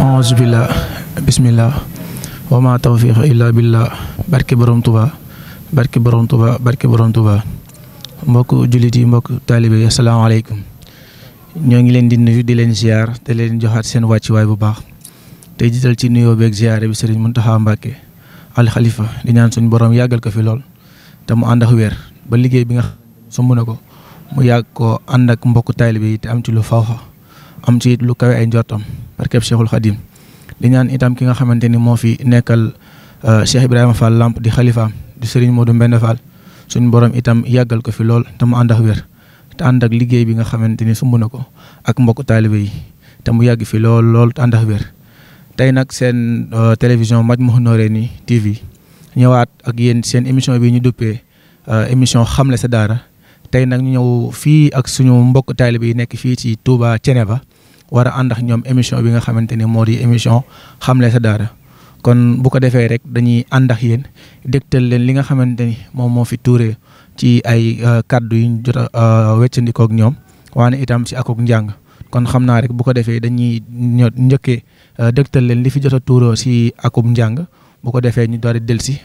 Auzubillah bismillah wa ma tawfiq illa billah barke borom Tuuba barke borom Tuuba barke borom Tuuba mbokk jullit yi mbokk taalibe yi asalaamaaleykum ñoo ngi leen di nuyu di leen ziar te leen joxaat seen wàccuwaay bu baax te jiital ci nuyoo beeg ziare bi Serigne Mountakha Mbacké al Khalifa di ñaan suñu borom yàggal ko fi lool te mu ànd ak wér ba liggéey bi nga sumb na ko mu yàgg ko ànd ak mbokk taalibe yi te am ci lu fawxa am ci lu kawe ay njortam barkeb Cheikhul Khadim di ñaan itam ki nga xamante ni moo fi nekkal Cheikh Ibrahima Fall Lamp di xalifaam di Serigne Modou Mbende Fall suñu borom itam yàggal ko fi lool te mu ànd ak wér te ànd ak liggéey bi nga xamante ni sumb na ko ak mbokk taalibe yi te mu yàgg fi lool te ànd ak wér. tey nag seen télévision Majmahun Nurayni TV ñëwaat ak yéen seen émission bi ñu duppee émission xamle sa daara tey nag ñu ñëw fii ak suñu mbokk taalibe yi nekk fii ci Touba Thiénaba war a ànd ak ñoom émission bi nga xamante ni moo di émission xamle sa daara kon bu ko defee rek dañuy ànd ak yéen dégtal leen li nga xamante ni moom moo fi tuuree ci ay kaddu yu ñu jot a weccandikoo ak ñoom waane itam ci akuk njàng kon xam naa rek bu ko defee dañuy njëkkee dégtal leen li fi jot a tuuroo ci akub njàng bu ko defee ñu door a dellusi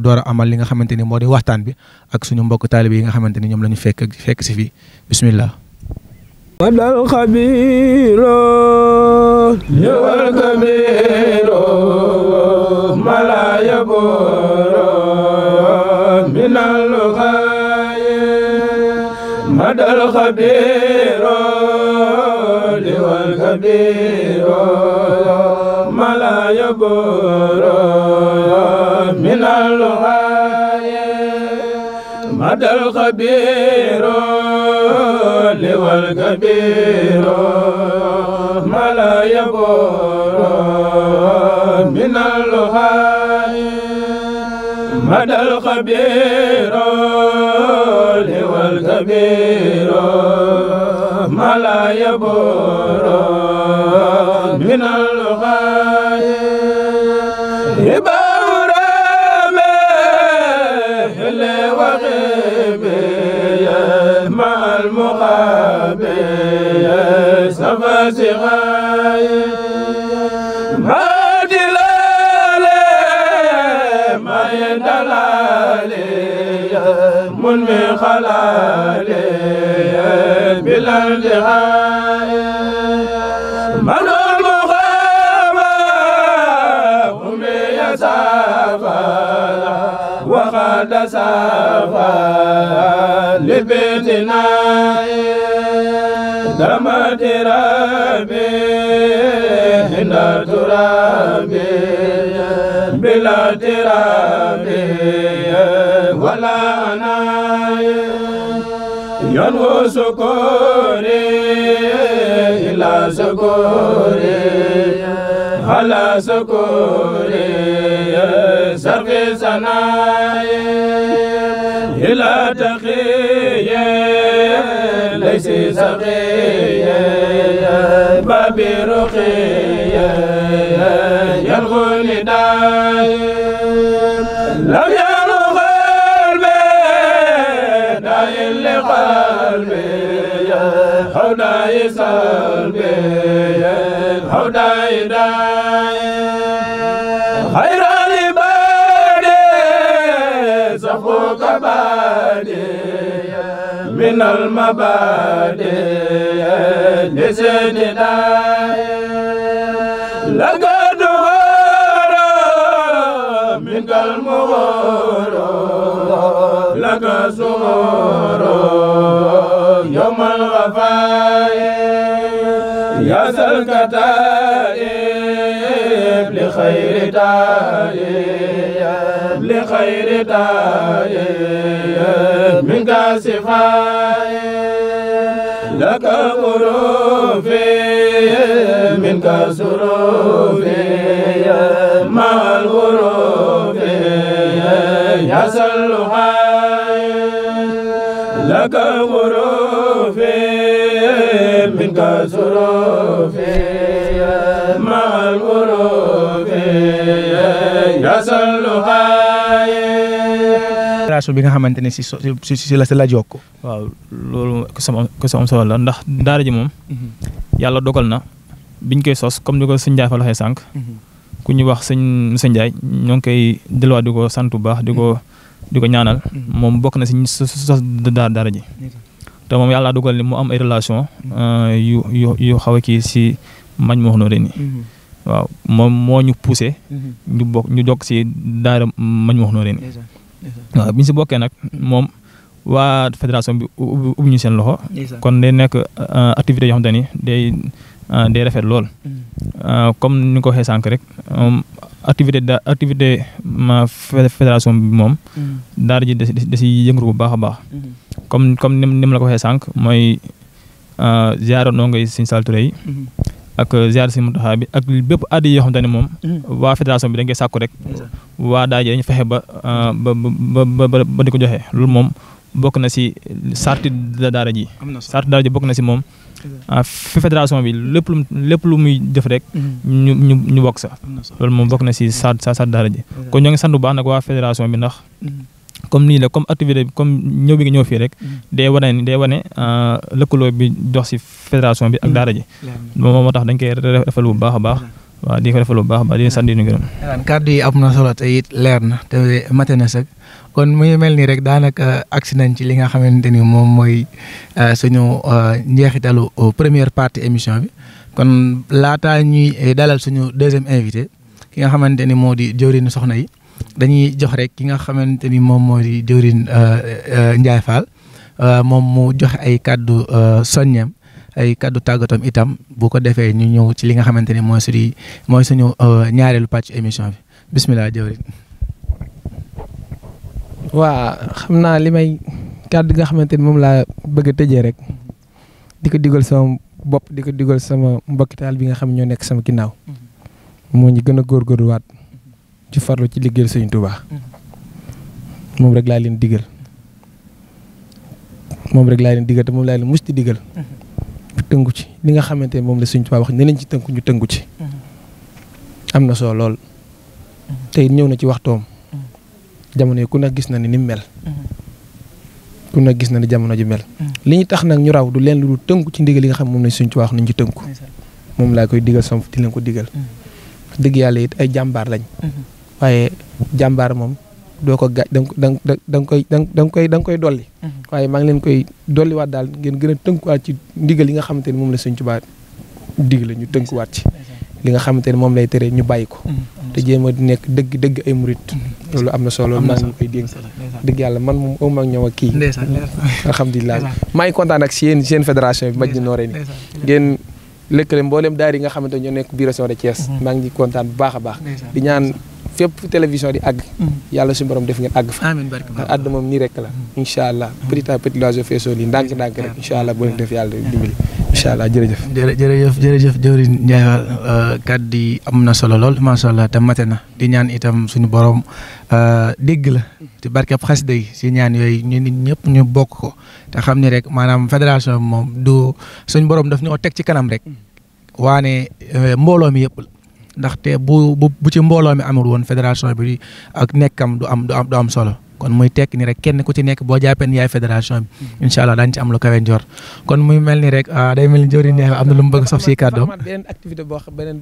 door a amal li nga xamante ni moo di waxtaan bi ak suñu mbokk taalibe yi nga xamante ni ñoom la ñu fekk si fii bismillah. madal xabiiro ñëwal kabiiro malaya booro minal xaaye madal xabiiro ñëwal kabiiro malaya booro minal xaaye madal xabiiro liwal kabiiro mala yabooro minal xaaye madal xabiiro liwal kabiiro mala yabooro minal xaaye ibaarame le waxibe mal muqabe سغاي ما دلالي ما يدلالي منمي خلالي بلا انتهاء من المغامى أمي يسافى وقد سافى لبيتنا دمت ربي هند ترابي بلا ترابي ولا أنا ينو سكوري إلى سكوري على سكوري سرفي سناي إلى تقي ليس سقي بابي رقي يلغوني داي لم يلغ قلبي داي لقلبي حوداي سلبي حوداي داي خير العبادة صفوك بادي من المبادئ لزين داي لقد غار منك المغار لك صغار يوم الغفاء يا سلكتائب لخير تائب لخير تائب منك صفاي لك غروفي منك سروفي مع الغروف يا سلوحاي لك غروفي منك سروفي مع الغروف يا سلوحاي bi nga xamante ne si la jokk. waaw loolu ko sama solo la ndax daara ji moom yàlla dogal na biñ koy sos comme ni ko sëñ Ndiaye fa waxee sànq ku ñu wax sëñ Ndiaye ñoo ngi koy delluwaat di ko sant bu baax di ko ñaanal moom bokk na si sos daara ji te moom yàlla dogal ni mu am ay relation yu xaw a kii si Majmahun Nurayni waaw moom moo ñu poussé ñu jokk si daara Majmahun Nurayni waaw bi ñu si bokkee nag moom waa fédération bi ubbi ñu seen loxo kon day nekk activité yoo xamante ni day rafet lool comme ni nga ko waxee sànq rek activité ma fédération bi moom daara ji da si yëngatu bu baax a baax comme ni ma la ko waxee sànq mooy ziara ndongo yi Sëñ Saliou Touré yi ak ziara Sëñ Muntaxa bi ak bépp addi yoo xamante ne moom waa fédération bi dañ koy sàkku rek waa daara ji dañu fexe ba di ko joxe loolu moom bokk na si sarti daara ji bokk na si moom fédération bi lépp lu muy def rek ñu bokk sa loolu moom bokk na si sart daara ji kon ñoo ngi sant bu baax nag waa fédération bi ndax comme nii la comme activité bi comme ñëw bi nga ñëw fii rek day wane lëkkaloo bi dox si fédération bi ak daara ji moom moo tax dañ koy rafetlu bu baax a baax waaw di ko rafetlu bu baax a baax di sant di ñu gërëm kàddu yi am na solo te it leer na te mate na sëg kon muy mel nii rek daanaka agsi nañ ci li nga xamante ni moom mooy suñu njeexitalu première partie émission bi kon laataa ñuy dalal suñu deuxième invité ki nga xamante ni moo di jëwriñu soxna yi dañuy jox rek ki nga xamante ni moom moo di jëwriñ Ndiaye Fall moom mu joxe ay kaddu soññam ay kaddu tàggatam itam bu ko defee ñu ñëw ci li nga xamante ni mooy suñu ñaareelu pàcc émission bi bismillah jëwriñ. waa xam naa li may kàddu nga xamante ni moom laa bëgg a tëjee rek di ko digal sama bopp di ko digal sama mbokki taal bi nga xam ñoo nekk sama ginnaaw moo ñu gën a góorgóorluwaat ci farlu ci liggéeyal Sëñ Tuubaa moom rek laa leen digal te moom laa leen mus di digal bu tënku ci li nga xamante ne moom la Sëñ Tuubaa wax ne nañ ci tënku ñu tënku ci am na solo lool tey ñëw na ci waxtoom jamono yi ku ne gis na ni mel ku ne gis na ni jamono ji mel li ñu tax nag ñu raw du leen lu tënku ci ndigal li nga xam moom lañ Sëñ Tuubaa wax nañ ci tënku moom laa koy digal sama di leen ko digal dëgg yàlla it ay jàmbaar lañ waaye jàmbaar moom doo ko ga da nga koy dolli waaye maa ngi leen koy dolliwaat daal ngeen gën a tënkuwaat ci ndigal yi nga xamante ni moom la Sëñ Tuubaa digle ñu tënkuwaat ci li nga xamante ne moom lay tere ñu bàyyi ko te jéem a nekk dëgg ay murit loolu am na solo maa ngi koy dénk dëgg yàlla man moom au moins ñëw ak kii alhamdulilah maa ngi kontaan ak seen fédération bi Madina Noreyni ngeen lëkkale mboolem daara yi nga xamante ñoo nekk biir région de Thiès maa ngi kontaan bu baax a baax di ñaan fépp télévision di àgg yàlla suñu borom def ngeen àgg fa àdd moom nii rek la incha allah petit à petit l'oiseau fait son nid ndànk rek incha allah boo leen def yàlla dimbali incha allah jërëjëf jëwriñ Ndiaye Fall kàddu yi am na solo lool macha allah te mate na di ñaan itam suñu borom dégg la te barkeb xasida yi si ñaan yooyu ñu nit ñëpp ñu bokk ko te xam ni rek maanaam fédération bi moom du suñu borom daf ñoo teg ci kanam rek waane mbooloo mi yëpp ndaxte bu ci mbooloo mi amul woon fédération bi ak nekkam du am solo kon muy tekk ni rek kenn ku ci nekk boo jàppee ni yaay fédération bi incha allah daañu ci am lu kawe njor kon muy mel ni rek day mel ni jëwriñ Ndiaye am na lu mu bëgg sof si kàddoom beneen activité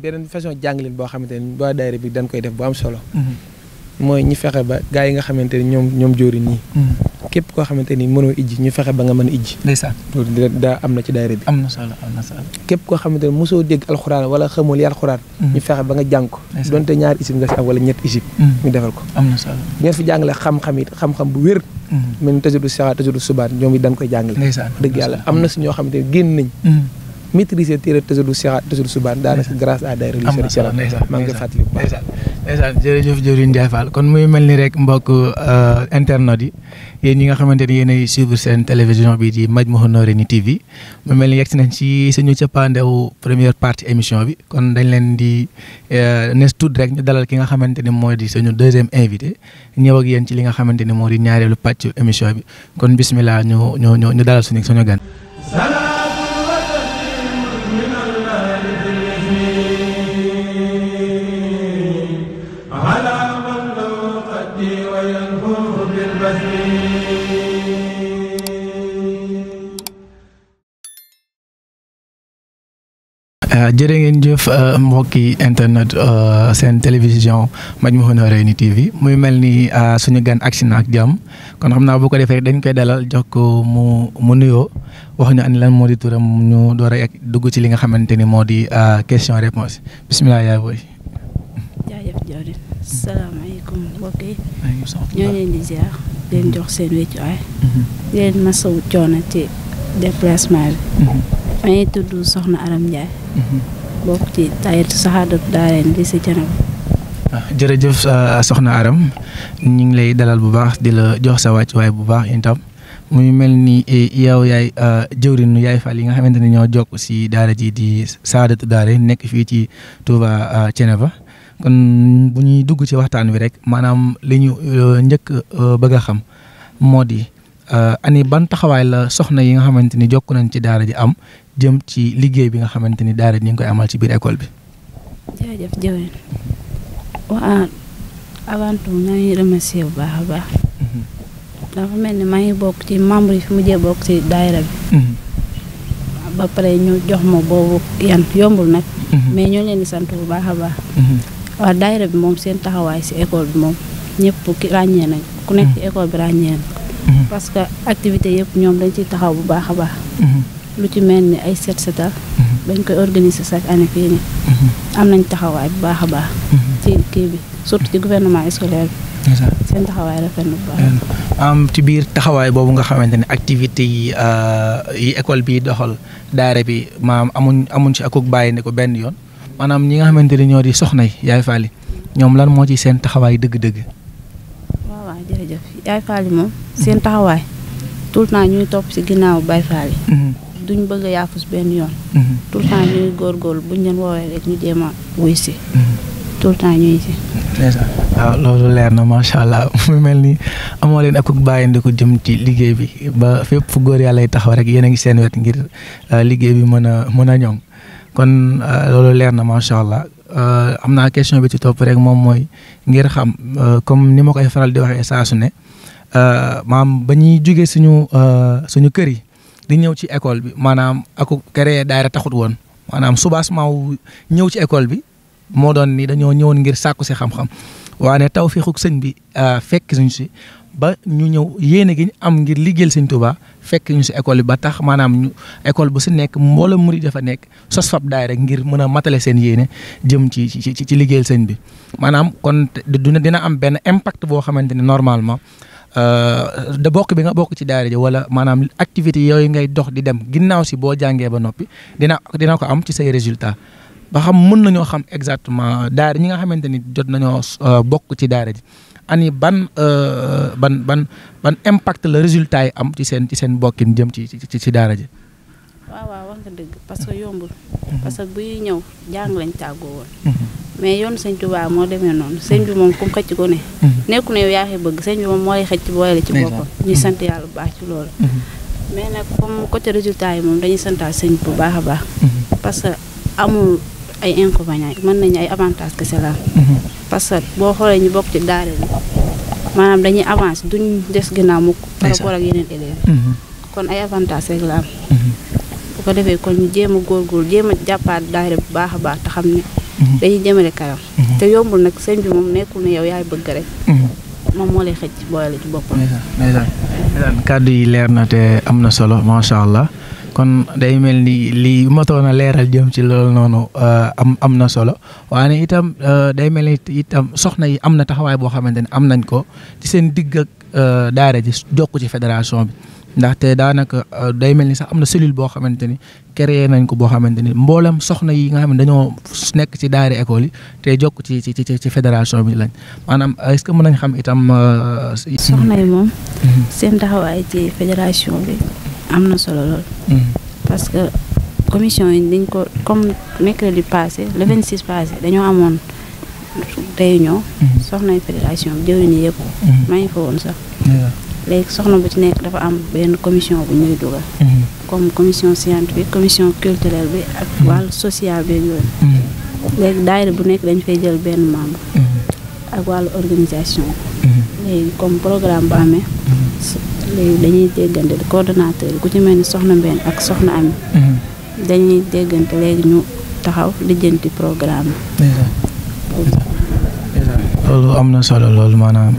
beneen façon jàngalin boo xamante ni waa daayira bi dañ koy def bu am solo mooy ñu fexe ba gars yi nga xamante ni ñoom jëwriñ ñi képp koo xamante ni mënoo ijji ñu fexe ba nga mën a ijji ndeysaan loolu daa am na ci daayira bi am na solo képp koo xamante ni mosoo dégg alxuraan wala xamul yi alxuraan ñu fexe ba nga jàng ko donte ñaari isib nga si am wala ñetti isib ñu defal ko am na solo ngeen fi jàngale xam-xam bu wér mel ni tasidu saxaat tasidu subaan ñoom it dañ koy jàngale dëgg yàlla am na si ñoo xamante ni génn nañ maîtriser téere tasidu saxaat tasidu subaan daanaka grâce à daayira li seen maa ngi koy fàttali bu baax ndeysaan jërëjëf jëwriñ Ndiaye Fall kon muy mel ni rek mbokk internet yi yéen ñi nga xamante ni yéenay suivre seen télévision bi di Madina Noreyni TV mu mel ni yegg si nañ ci suñu cappaandewu première partie émission bi kon dañ leen di nes tudd rek ñu dalal ki nga xamante ni moo di suñu deuxième invité ñëw ak yéen ci li nga xamante ni moo di ñaareelu pàcc émission bi kon bismillah ñu dalal suñu gan. jërë ngeen jëf mbokki internet seen télévision Madina Noreyni TV muy mel ni suñu gan agsi na ak jàmm kon xam naa bu ko defee dañ koy dalal jox ko mu nuyoo wax ñu ani lan moo di turam ñu door a dugg ci li nga xamante ni moo di question réponse bisimilah yaay booy. jaajëf jawrin salaamaaleykum mbokk yi ñoo leen di ziar leen jox seen wéccuwaay leen masawu coono ci déplacement bi maa ngi tudd Soxna Aram Ndiaye bokk ci daayira Saxaadatu Daarayni li si Thiénaba jërëjëf Soxna Aram ñu ngi lay dalal bu baax di la jox sa wàccuwaay bu baax itam muy mel ni yow yaay jëwriñu Yaay Fall yi nga xamante ni ñoo jokk si daara ji di Saxaadatu Daarayni nekk fii ci Touba Thiénaba kon bu ñuy dugg ci waxtaan wi rek maanaam li ñu njëkk bëgg a xam moo di ani ban taxawaay la soxna yi nga xamante ni jokk nañ ci daara ji am jëm ci liggéey bi nga xamante ni daara ji ñu ngi koy amal ci biir école bi. jaajëf jawrin waa avant tout ñoo ngi remercier bu baax a baax dafa mel ni maa ngi bokk ci membre yi fi mujjee bokk ci daayira bi ba pare ñu jox ma boobu yan yombul nag mais ñoo leen di sant bu baax a baax waa daayira bi moom seen taxawaay si école bi moom ñëpp ràññee nañ ku nekk ci école bi ràññee nañ parce que activité yëpp ñoom dañ ciy taxaw bu baax a baax lu ci mel ni ay set setal dañ koy organiser chaque année fii nii am nañ taxawaay bu baax a baax ci kii bi surtout ci gouvernement scolaire bi seen taxawaay rafet na bu baax ci biir taxawaay boobu nga xamante ne activité yi école bi doxal daara bi maam amuñ ci akuk bàyyi ne ko benn yoon maanaam ñi nga xamante ne ñoo di soxna yi Yaay Fall yi ñoom lan moo ci seen taxawaay dëgg-dëgg. waaw jërëjëf Yaay Fall yi moom seen taxawaay tout le temps ñuy topp ci ginnaaw Baay Fall yi duñ bëgg a yaafus benn yoon tout le temps ñuy góorgóorlu buñ leen woowee rek ñu jéem a wuy si tout le temps ñuy si waaw loolu leer na macha allah mu mel ni amoo leen akuk bàyyindi ko jëm ci liggéey bi ba fépp fu góor yàlla taxaw rek yéen a ngi seen wet ngir liggéey bi mën a ñoŋ kon loolu leer na macha allah am naa question bi ci topp rek moom mooy ngir xam comme ni ma koy faral di waxee saa su ne maam ba ñuy jógee suñu kër yi di ñëw ci école bi maanaam aku créé daayira taxut woon maanaam soubassement wu ñëw ci école bi moo doon ni dañoo ñëwoon ngir sàkku si xam-xam waane tawfiixu sëñ bi fekk suñ si ba ñu ñëw yéene gi ñu am ngir liggéeyal sëñ Tuubaa fekk ñu si école bi ba tax maanaam ñu école bu si nekk mbooloo murid dafa nekk sos fab daay rek ngir mën a matale seen yéene jëm ci liggéeyal sëñ bi maanaam kon dina am benn impact boo xamante ne normalement da bokk bi nga bokk ci daara ji wala maanaam activité yooyu ngay dox di dem ginnaaw si boo jàngee ba noppi dina ko am ci say résultat ba xam mën nañoo xam exactement daara ñi nga xamante ni jot nañoo bokk ci daara ji ani ban impact la résultat yi am ci seen bokkin jëm ci daara ji. waaw wax nga dëgg parce que yombul. parce que buy ñëw jàng lañ tàggoo woon. mais yoon sëñ Tuubaa moo demee noonu sëñ bi moom comme xëcc ko ne. nekku ne yow yaa ngi bëgg sëñ bi moom moo lay xëcc boole ci boppam. ñuy sant yàlla bu baax ci loolu. mais nag comme côté résultat yi moom dañuy santaal sëñ bu baax a baax. parce que amul ay inconvénients mën nañu ay avantages kese la parce que boo xoolee ñu bokk ci daara bi maanaam dañuy avancer duñ des ginnaaw mukk par rapport ak yeneen élèves kon ay avantages rek la am. bu ko defee kon ñu jéem a góorgóorlu jéem a jàppaat daara bu baax a baax te xam ne dañuy jëmale kanam te yombul nag sëñ bi moom nekkul ne yow yaay bëgg rek moom moo lay xëcc boole ci boppam. kàddu yi leer na te am na solo macha allah kon day mel ni li motoon a leeral jëm ci loolu noonu am na solo waaye itam day mel ni itam soxna yi am na taxawaay boo xamante ne am nañ ko ci seen digg ak daara ji jokk ci fédération bi ndaxte daanaka day mel ni sax am na cellule boo xamante ni créé nañ ko boo xamante ni mboolem soxna yi nga xam ne dañoo nekk ci daara école yi te jokk ci fédération bi lañ maanaam est-ce que mën nañ xam itam. soxna yi moom. seen taxawaay ci fédération bi am na solo lool. parce que commission yi dañ ko comme mercredi passé le 26 passé dañoo amoon réunion. soxna yi fédération bi jëwriñ yëpp. maa ngi fa woon sax. léegi soxna bu ci nekk dafa am benn commission bu ñuy dugal. comme commission scientifique commission culturelle bi ak wàllu social bi yooyu. léegi daayira bu nekk dañ fay jël benn membre. ak wàllu organisation. léegi comme programme bu amee. léegi dañuy déggante coordonnateur yi ku ci mel ni soxna Mbène ak soxna Ami. dañuy déggante léegi ñu taxaw lijjanti programme loolu am na solo loolu maanaam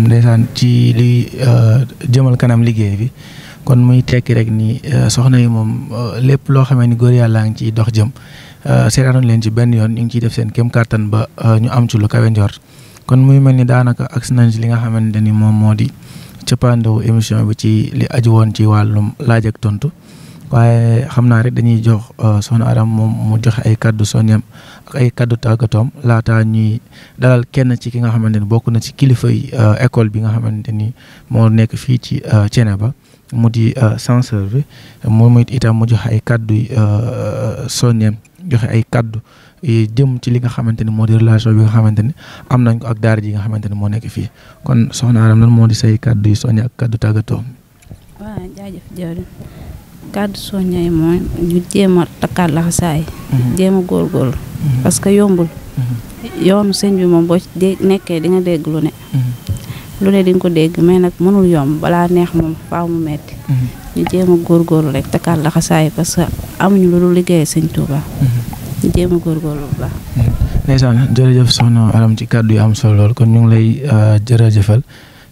ndeysaan ci li jëmal kanam liggéey bi kon muy tekki rek ni soxna yi moom lépp loo xamee ni góor yàlla ngi ciy dox jëm seetaanoon leen ci benn yoon ñu ngi ciy def seen kéem kàttan ba ñu am ci lu kawe njort kon muy mel ni daanaka agsi nañ ci li nga xamante ni moom moo di cëppaandawu émission bi ci li aju woon ci wàllum laaj ak tontu waaye xam naa rek dañuy jox soxna Aram moom mu joxe ay kaddu soññam ak ay kaddu tàggatoom laata ñuy dalal kenn ci ki nga xamante ni bokk na ci kilifa yi école bi nga xamante ni moo nekk fii ci Thiénaba mu di censeur bi moom itam mu joxe ay kaddu soññam joxe ay kaddu jëm ci li nga xamante ni moo di relation bi nga xamante ni am nañ ko ak daara ji nga xamante ni moo nekk fii kon soxna Aram lan moo di say kaddu yi soññ ak kaddu tàggatoom. waaw jaajëf jërëjëf. kàddu soññay mooy ñu jéem a takkaat laxasaay jéem a góorgóorlu parce que yombul yoonu sëñ bi moom boo ci nekkee di nga dégg lu ne di nga ko dégg mais nag mënul yomb balaa neex moom faaw mu metti ñu jéem a góorgóorlu rek takkaat laxasaay parce que amuñu lu dul liggéeyee sëñ Tuuba ñu jéem a góorgóorlu bu baax. ndeysaan jërëjëf soxna Aram ci kàddu yu am solo lool kon ñu ngi lay jërëjëfal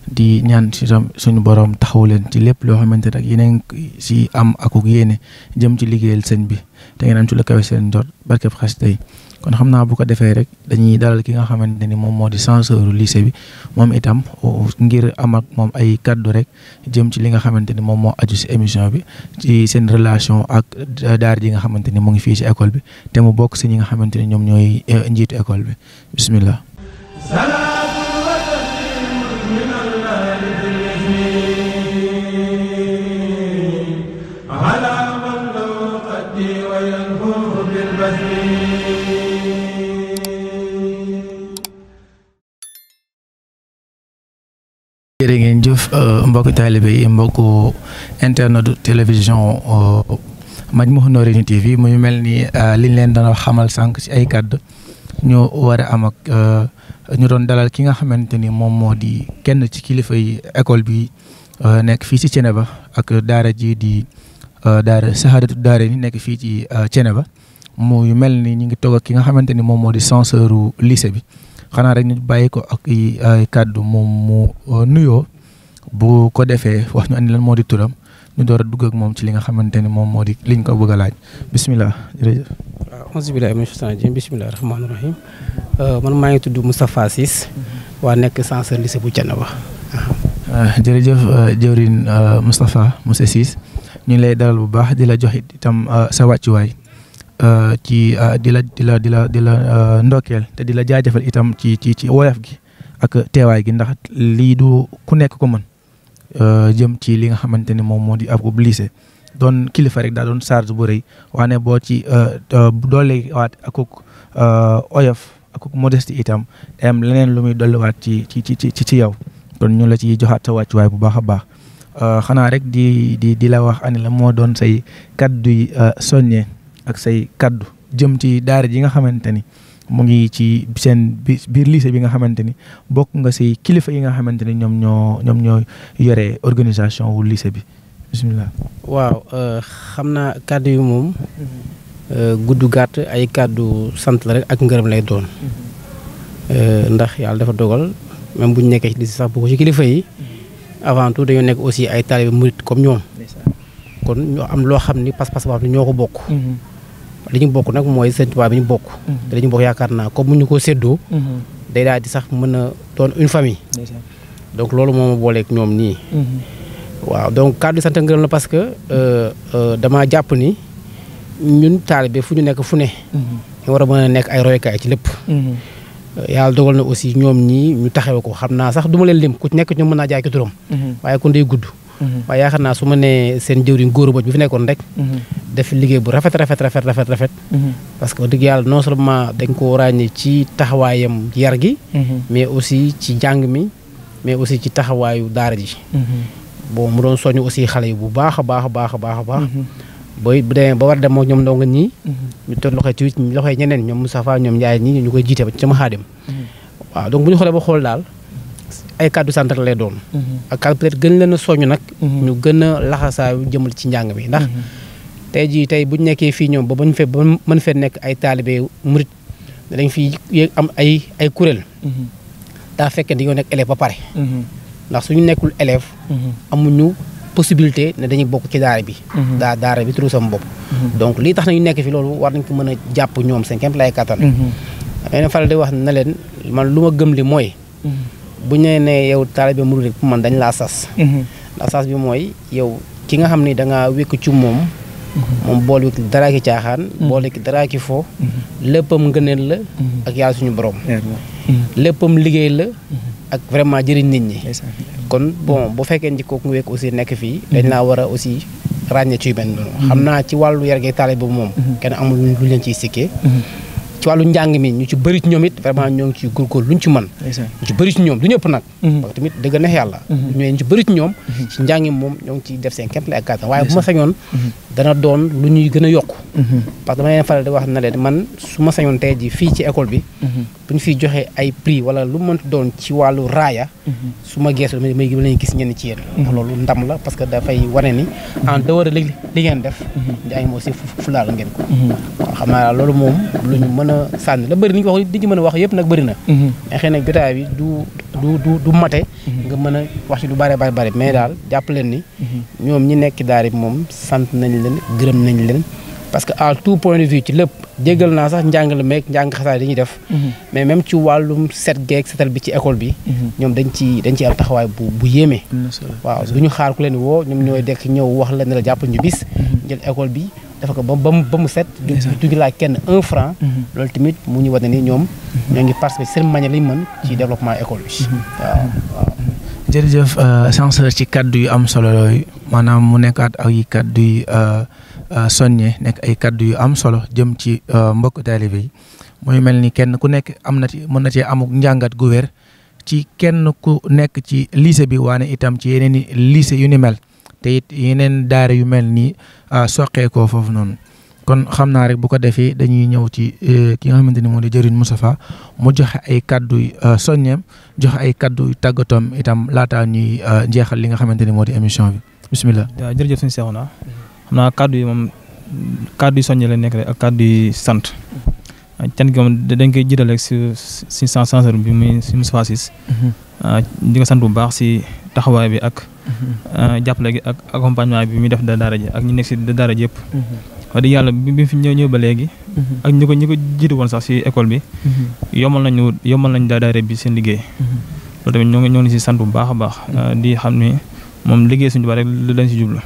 di ñaan ci tam suñu borom taxaw leen ci lépp loo xamante ne yeneen si am akuk yéene jëm ci liggéeyal sëñ bi te ngeen am ci la kawe seen njort barkeb xasida yi kon xam naa bu ko defee rek dañuy dalal ki nga xamante ni moom moo di censeur lycée bi moom itam ngir am ak moom ay kaddu rek jëm ci li nga xamante ni moom moo aju si émission bi ci seen relation ak daara ji nga xamante ni mu ngi fii ci école bi te mu bokk si ñi nga xamante ni ñoom ñooy njiitu école bi bismillah. jërë ngeen jëf mbokki taalibe yi mbokku internet télévision Majmahun Nurayni TV muy mel ni liñ leen dana xamal sànq ci ay kàddu ñu war a am ak ñu doon dalal ki nga xamante ni moom moo di kenn ci kilifa yi école bi nekk fii ci Thiénaba ak daara ji di daara Sahadatu daara ni nekk fii ci Thiénaba muy mel ni ñu ngi toog ak ki nga xamante ni moom moo di censeuru lycée bi xanaa rek ñu bàyyi ko ak ay kàddu moom mu nuyoo bu ko defee wax ñu andi lan moo di turam ñu door a dugg ak moom ci li nga xamante ni moom moo di liñ ko bëgg a laaj bisimilah jërëjëf. waaw auzu billaahi mina shaytaani rajiim bismillaahi rahmaani rahiim man maa ngi tudd Moustapha Ciss waa nekk censeur lycée bu Thiénaba. jërëjëf jëwriñ Moustapha monsieur Ciss ñu ngi lay dalal bu baax di la jox itam sa wàccuwaay ci di la ndokkeel te di la jaajëfal itam ci woyof gi ak teewaay gi ndax lii du ku nekk ko mën jëm ci li nga xamante ni moom moo di ab lycée doon kilifa rek daa doon charge bu rëy waane boo ci doole waat akuk oyof akuk modestie itam am leneen lu muy dolliwaat ci yow kon ñu la ci joxaat sa wàccuwaay bu baax a baax xanaa rek di la wax ani la moo doon say kaddu yi soññee ak say kaddu jëm ci daara ji nga xamante ni mu ngi ci seen biir lycée bi nga xamante ni bokk nga si kilifa yi nga xamante ni ñoom ñoo yore organisation wu lycée bi bisimilah. waaw xam naa kaddu yi moom gudd gàtt ay kaddu sant la rek ak ngërëm lay doon ndax yàlla dafa dogal même bu ñu nekkee ci lycée sax bu ko ci kilifa yi avant tout dañoo nekk aussi ay taalibe murit comme ñoom kon ñoo am loo xam ni pas-pas boo xam ne ñoo ko bokk. li ñu bokk nag mooy Sëñ Tuubaa bi ñu bokk. te li ñu bokk yaakaar naa comme mu ñu ko séddoo. day daal di sax mën a doon une famille. donc loolu moo ma booleeg ñoom nii. waaw donc kàddu sant ngërëm la parce que damaa jàpp ni ñun taalibe fu ñu nekk fu ne. ñu war a mën a nekk ay roykaay ci lépp. yàlla dogal na aussi ñoom ñii ñu taxawee ko xam naa sax du ma leen lim ku ci nekk ñoom mën naa jaay ki turam. waaye kon day gudd. waaye yaakaar naa su ma nee seen jëwriñ góor boj bi fi nekkoon rek. def liggéey bu rafet. parce que dëgg yàlla non seulement dañ ko ràññee ci taxawaayam yar gi. mais aussi ci njàng mi mais aussi ci taxawaayu daara ji. bon mu doon soññ aussi xale yi bu baax a baax. booy bu demee ba war a dem ak ñoom ndongo ñii. ñu toog loxoy ñeneen ñoom Moustapha ñoom Ndiaye ñii ñu koy jiite ba ci sama xaadim. waaw donc bu ñu xoolee ba xool daal. ay kàddu sant lay doon. ak kàddu peut-être gën leen a soññ nag. ñu gën a laxasaayu jëmal ci njàng mi ndax. tey bu ñu nekkee fii ñoom ba mën fee nekk ay taalibe murit dañ fi am ay kuréel. daa fekkee dañoo nekk élève ba pare. ndax suñu nekkul élève. amuñu possibilité ne dañuy bokk ci daara bi. daara bi turu sama bopp. donc lii tax na ñu nekk fi loolu war nañ ko mën a jàpp ñoom seen kéem lay kattan. dañu faral di wax na leen man lu ma gëm li mooy. bu ñu nee yow taalibe murid rek man dañ laa sas. ndax sas bi mooy yow ki nga xam ni da ngaa wékk ci moom. moom boole wékk daraa ki caaxaan. boole ki daraa ki fo. léppam ngëneel la. ak yàlla suñu borom. léppam liggéey la. ak vraiment jëriñ nit ñi. kon bon bu fekkee ni kooku nga wékk aussi nekk fii. dañ laa war a aussi ràññee ci yu mel noonu. xam naa ci wàllu yargee taalibe boobu moom. kenn amul lu leen ciy sikkee. ci wàllu njàng mi ñu ci bëri ci ñoom it vraiment ñoo ngi ciy góorgóorlu luñ ci mën. ñu ci bëri ci ñoom du ñëpp nag. parce que tamit dëgg neex yàlla. ñu ci bëri ci ñoom. ci njàng mi moom ñoo ngi ciy def seen képp ak kàttan waaye bu ma sañoon. dana doon lu ñuy gën a yokku. parce que dama leen faral di wax na leen man su ma sañoon tey jii fii ci école bi. bu ñu fiy joxe ay prix wala lu mënta doon ci wàllu raaya. su ma geesu damay gis ñenn ci yéen. ndax loolu ndam la parce que dafay wane ni en dehors de li ngeen def. njàng mi aussi fulaal ngeen ko. waaw xam naa loolu moom lu ñu mën a sànni la bëri ni ñu wax li ñu mën a wax yëpp nag bëri na. mais xëy na jotaay bi du mate. nga mën a wax ci lu bari mais daal jàpp leen ni. ñoom ñi nekk daara bi moom sant nañ leen gërëm nañ leen. parce que à tout point de vue ci lépp jéggal naa sax njàng la meeg njàng xasaay dañuy def. mais même ci wàllum setal bi ci école bi. ñoom dañ ci am taxawaay bu yéeme. waaw du ñu xaar ku leen woo ñoom ñooy dekk ñëw wax la ne la jàpp ñu bis. jël école bi dafa ko ba mu set. du laaj kenn 1 franc. loolu tamit mu ñu wane ni ñoom. ñoo ngi participer seen manière lañ mën ci développement école bi. waaw. jërëjëf censeur ci kaddu yu am solo yooyu maanaam mu nekkaat ay kaddu yu soññe nekk ay kaddu yu am solo jëm ci mbokk taalibe yi muy mel ni kenn ku nekk mën na cee amuk njàngat gu wér ci kenn ku nekk ci lycée bi waane itam ci yeneen i lycée yu ni mel te it yeneen daara yu mel nii soqeekoo foofu noonu kon xam naa rek bu ko defee dañuy ñëw ci ki nga xamante ni moo di jëriñ Moustapha mu joxe ay kaddu soññeem joxe ay kaddu tàggatoom itam laataa ñuy jeexal li nga xamante ni moo di émission bi bisimilah. waaw jërëjëf suñu Seexuna xam naa kàddu yi moom kàddu yi soññe la nekk rek ak kàddu yi sant cant gi moom dañ koy jiital rek si censeur bi muy si Moustapha Ciss di nga sant bu baax si taxawaay bi ak jàppale gi ak accompagnement bi muy def daara ji ak ñi nekk si daara ji yëpp wax dëgg yàlla bi fi ñëw ba léegi ak ñi ko jiitu woon sax si école bi yombal nañ daara bi seen liggéey loolu tamit ñoo ngi si sant bu baax a baax di xam ni moom liggéey suñu baax rek lañ si jublu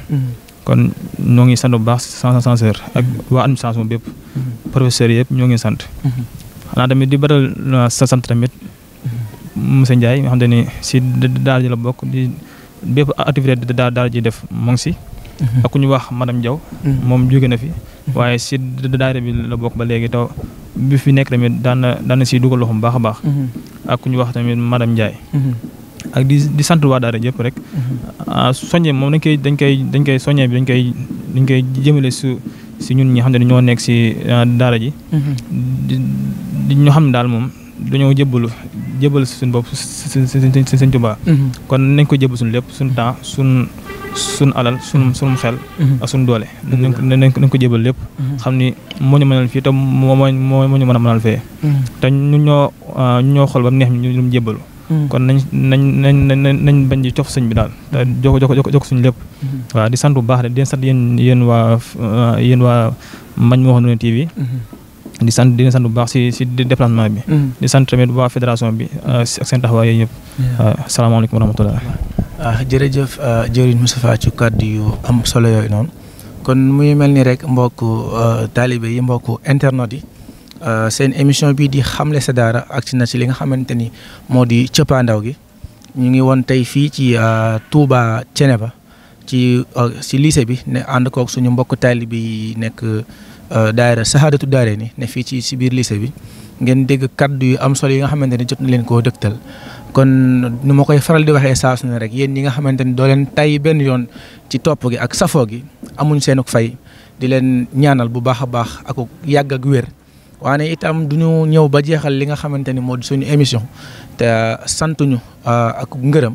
kon ñoo ngi sant bu baax censeur ak waa administration bépp professeurs yëpp ñoo ngi sant xanaa tamit di baral sa sant tamit monsieur Ndiaye nga xam te ni si daara ji la bokk di bépp activité daara ji def moo ngi si ak ku ñu wax madame Diaw moom jóge na fi waaye si daara bi la bokk ba léegi taw bi fi nekk tamit daan na si dugal loxoom baax a baax ak ku ñu wax tamit madame Ndiaye ak di sant waa daara yëpp rek soññe moom dañ koy soññe bi dañ koy jëmale si ñun ñi xam ne ñoo nekk si daara ji di ñoo xam ne daal moom dañoo jébal suñu bopp Sëñ Tuubaa kon nañ ko jébal suñu lépp suñu temps suñu alal suñu xel ak suñu doole nañ ko jébal lépp xam ni moo ñu mënal fii te moo ñu mën a mënal fee te ñoo xool ba mu neex ñu mu jébalu kon nañ bañ di cof sëñ bi daal te jox suñu lépp waaw di sant bu baax de di sant yéen waa Majmahun TV di sant bu baax si déplacement bi di sant tamit waa fédération bi ak seen taxawaay yooyu yëpp waaw asalaamaaleykum wa rahmatullah jërëjëf jëwriñ Moustapha ci kàddu yu am solo yooyu noonu kon muy mel ni rek mbokku taalibe yi mbokku internet yi seen émission bi di xamle sa daara agsi na ci li nga xamante ni moo di cëppaandaw gi ñu ngi woon tey fii ci Touba Thiénaba ci lycée bi ne ànd kook suñu mbokk taalibe yi nekk daayira Sahadatu Daarayni ne fii ci biir lycée bi ngeen dégg kaddu yu am solo yi nga xamante ni jot na leen koo dëgtal kon nu ma koy faral di waxee saa su ne rek yéen ñi nga xamante ni doo leen tay benn yoon ci topp gi ak safoo gi amuñ seenuk fay di leen ñaanal bu baax a baax ak yàgg ak wér waane itam du ñu ñëw ba jeexal li nga xamante ni moo di suñu émission te santuñu ak ngërëm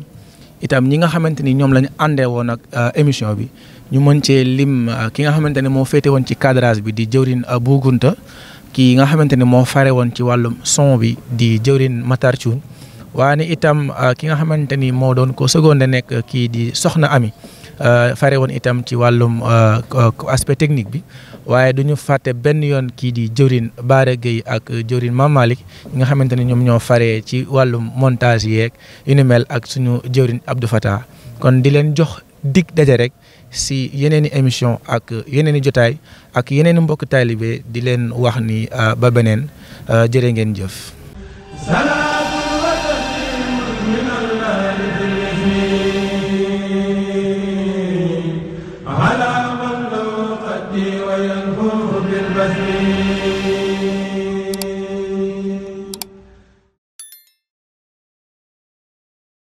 itam ñi nga xamante ni ñoom la ñu àndee woon ak émission bi ñu mën cee lim ki nga xamante ne moo féete woon ci cadrage bi di jëwrin Bougounta kii nga xamante ne moo fare woon ci wàllum son bi di jëwrin Matar Thioune waane itam ki nga xamante ni moo doon ko seconde nekk kii di Soxna Ami fare woon itam ci wàllum aspect technique bi waaye du ñu fàtte benn yoon kii di jëwrin Baara Gueye ak jëwrin Mame Malick ñi nga xamante ne ñoom ñoo faree ci wàllum montage yeeg yu ni mel ak suñu jëwrin Abdou Fatah kon di leen jox dig daje rek si yeneen i émission ak yeneen i jotaay ak yeneen i mbokk taalibe di leen wax ni ba beneen jërë ngeen jëf.